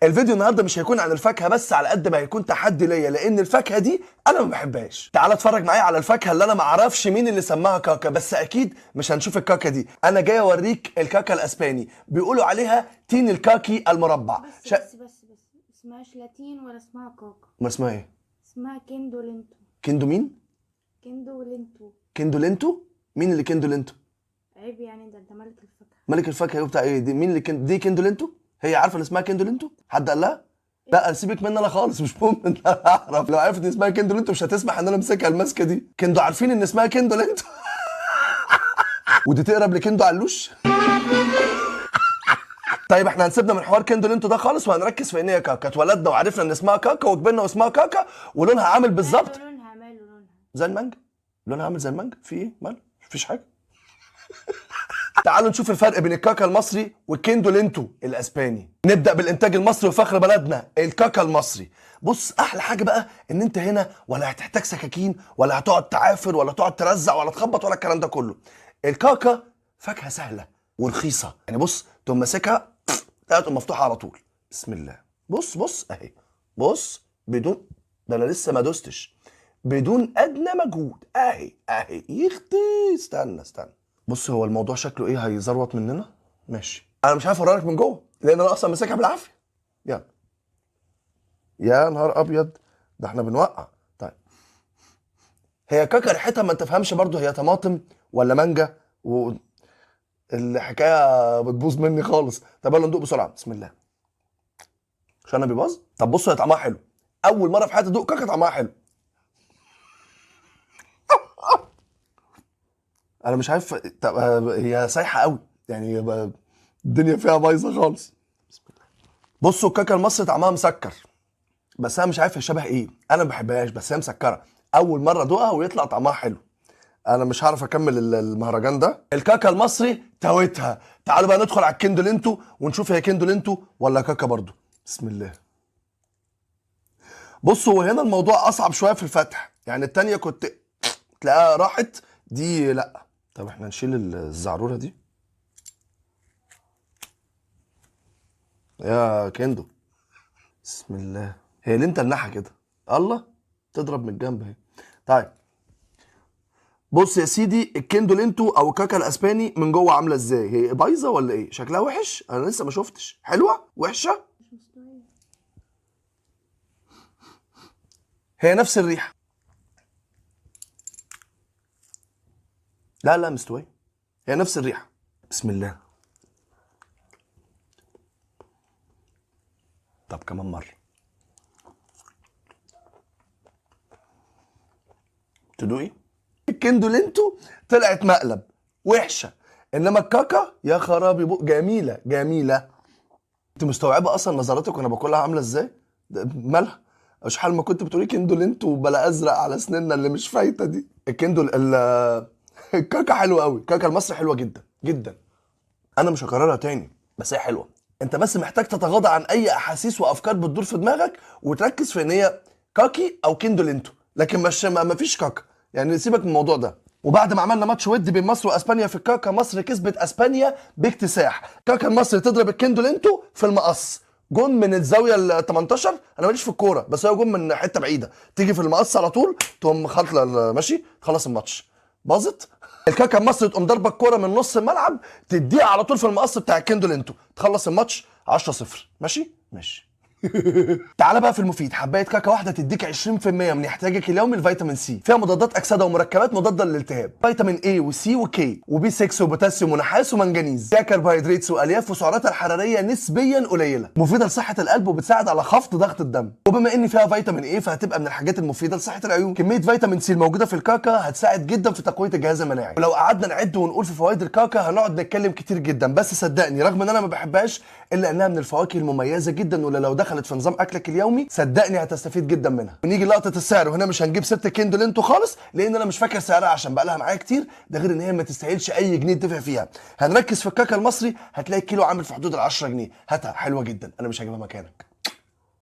الفيديو النهارده مش هيكون عن الفاكهة بس، على قد ما هيكون تحدي ليا، لان الفاكهة دي انا ما بحبهاش. تعال اتفرج معايا على الفاكهة اللي انا ما اعرفش مين اللي سماها كاكا، بس اكيد مش هنشوف الكاكا دي. انا جاي اوريك الكاكا الاسباني، بيقولوا عليها تين الكاكي المربع. بس بس بس بس اسمهاش لاتين ولا اسمها كاكا. ما اسمها ايه؟ اسمها كيندو لينتو. كيندو مين؟ كيندو لينتو. كيندو لينتو؟ مين اللي كيندو لينتو؟ عيب يعني، ده انت ملك الفاكهة. ملك الفاكهة بتاع ايه دي؟ مين اللي دي كيندو لينتو؟ هي عارفه ان اسمها كيندو لينتو؟ حد قال لها؟ لا سيبك مني انا خالص، مش مهم ان انا اعرف. لو عرفت ان اسمها كيندو لينتو مش هتسمح ان انا امسكها الماسكه دي. كيندو عارفين ان اسمها كيندو لينتو؟ ودي تقرب لكيندو علوش. طيب احنا هنسيبنا من حوار كيندو لينتو ده خالص، وهنركز في ان هي كاكا. اتولدنا وعرفنا ان اسمها كاكا وكبرنا واسمها كاكا، ولونها عامل بالظبط ماله لونها؟ ماله لونها؟ زي المانجا. لونها عامل زي المانجا. في ايه؟ ماله؟ مفيش حاجة. تعالوا نشوف الفرق بين الكاكا المصري والكيندو لينتو الاسباني. نبدا بالانتاج المصري وفخر بلدنا الكاكا المصري. بص، احلى حاجة بقى ان انت هنا ولا هتحتاج سكاكين، ولا هتقعد تعافر، ولا تقعد ترزع، ولا تخبط، ولا الكلام ده كله. الكاكا فاكهة سهلة ورخيصه، يعني بص تقوم ماسكها تقوم مفتوحة على طول. بسم الله. بص بص اهي، بص بدون ده انا لسه ما دوستش، بدون ادنى مجهود اهي اهي. يختي استنى استنى. بص هو الموضوع شكله ايه، هيزروط مننا. ماشي، انا مش عارف اوريلك من جوه لان انا اصلا ماسكها بالعافية. يلا يا نهار ابيض، ده احنا بنوقع. طيب هي كاكا ريحتها ما تفهمش برضو هي طماطم ولا مانجا، و الحكاية بتبوظ مني خالص. طب يلا ندوق بسرعة. بسم الله. عشان انا بيبوظ. طب بصوا هي طعمها حلو، اول مرة في حياتي ادوق كاكا طعمها حلو. انا مش عارف. طب هي سايحه قوي يعني، الدنيا فيها بايظة خالص. بسم الله. بصوا الكاكا المصري طعمها مسكر، بس انا مش عارف هي شبه ايه، انا ما بحبهاش بس هي مسكره. اول مرة ادوقها ويطلع طعمها حلو. انا مش هعرف اكمل المهرجان ده. الكاكا المصري توتها. تعالوا بقى ندخل على الكيندو لينتو ونشوف هي كيندو لينتو ولا كاكا برضو. بسم الله. بصوا هنا الموضوع اصعب شوية في الفتح، يعني التانية كنت تلاقيها راحت، دي لا. طب احنا نشيل الزعروره دي يا كيندو. بسم الله. هي ليه متنحه كده؟ الله تضرب من الجنب اهي. طيب بص يا سيدي، الكيندو لينتو او الكاكا الاسباني من جوه عامله ازاي؟ هي بايظة ولا ايه؟ شكلها وحش، انا لسه ما شفتش. حلوة؟ وحشة؟ مش مستوية. هي نفس الريحة. لا لا مستوية، هي نفس الريحة. بسم الله. طب كمان مرة تدوقي. الكيندو لينتو طلعت مقلب وحشة، انما الكاكا يا خرابي بق جميلة جميلة. انت مستوعبة اصلا نظراتك وانا باكلها عامله ازاي؟ مالها؟ شحال ما كنت بتقولي كيندو لينتو وبلا ازرق على سننا اللي مش فايته دي. الكيندو الكاكا حلوة قوي، الكاكا المصري حلوة جدا جدا. انا مش هكررها تاني، بس هي حلوة. انت بس محتاج تتغاضى عن اي احاسيس وافكار بتدور في دماغك وتركز في ان هي كاكي او كيندو لينتو، لكن مش ما فيش كاكا، يعني سيبك من الموضوع ده. وبعد ما عملنا ماتش ودي بين مصر واسبانيا في الكاكا، مصر كسبت اسبانيا باكتساح. كاكا المصري تضرب الكيندو لينتو في المقص، جون من الزاوية ال 18. انا ماليش في الكورة، بس هو جون من حتة بعيدة، تيجي في المقص على طول تقوم خاطله ماشي خلص الماتش. باظت الكاكا المصري تقوم ضربه الكورة من نص الملعب تديها على طول في المقص بتاع الكيندو لينتو، تخلص الماتش 10-0. ماشي ماشي. تعالى بقى في المفيد. حبايه كاكا واحدة تديك 20% من احتياجك اليومي الفيتامين سي، فيها مضادات اكسده ومركبات مضادة للالتهاب، فيتامين A وسي وكي وبي 6 وبوتاسيوم ونحاس ومنجنيز، فيها كربوهيدرات والياف وسعراتها الحرارية نسبيا قليله، مفيدة لصحة القلب وبتساعد على خفض ضغط الدم. وبما ان فيها فيتامين A فهتبقى من الحاجات المفيدة لصحة العيون. كمية فيتامين سي الموجودة في الكاكا هتساعد جدا في تقوية الجهاز المناعي. ولو قعدنا نعد ونقول في فوائد الكاكا هنقعد نتكلم كتير جدا، بس صدقني رغم ان انا ما بحبهاش الا انها من الفواكه المميزة جدا، واللي لو دخلت في نظام اكلك اليومي صدقني هتستفيد جدا منها. ونيجي لقطة السعر، وهنا مش هنجيب سيره الكيندو لينتو خالص لان انا مش فاكر سعرها عشان بقى لها معايا كتير، ده غير ان هي ما تستاهلش اي جنيه تدفع فيها. هنركز في الكاكا المصري، هتلاقي الكيلو عامل في حدود ال 10 جنيه. هاتها حلوة جدا، انا مش هجيبها مكانك.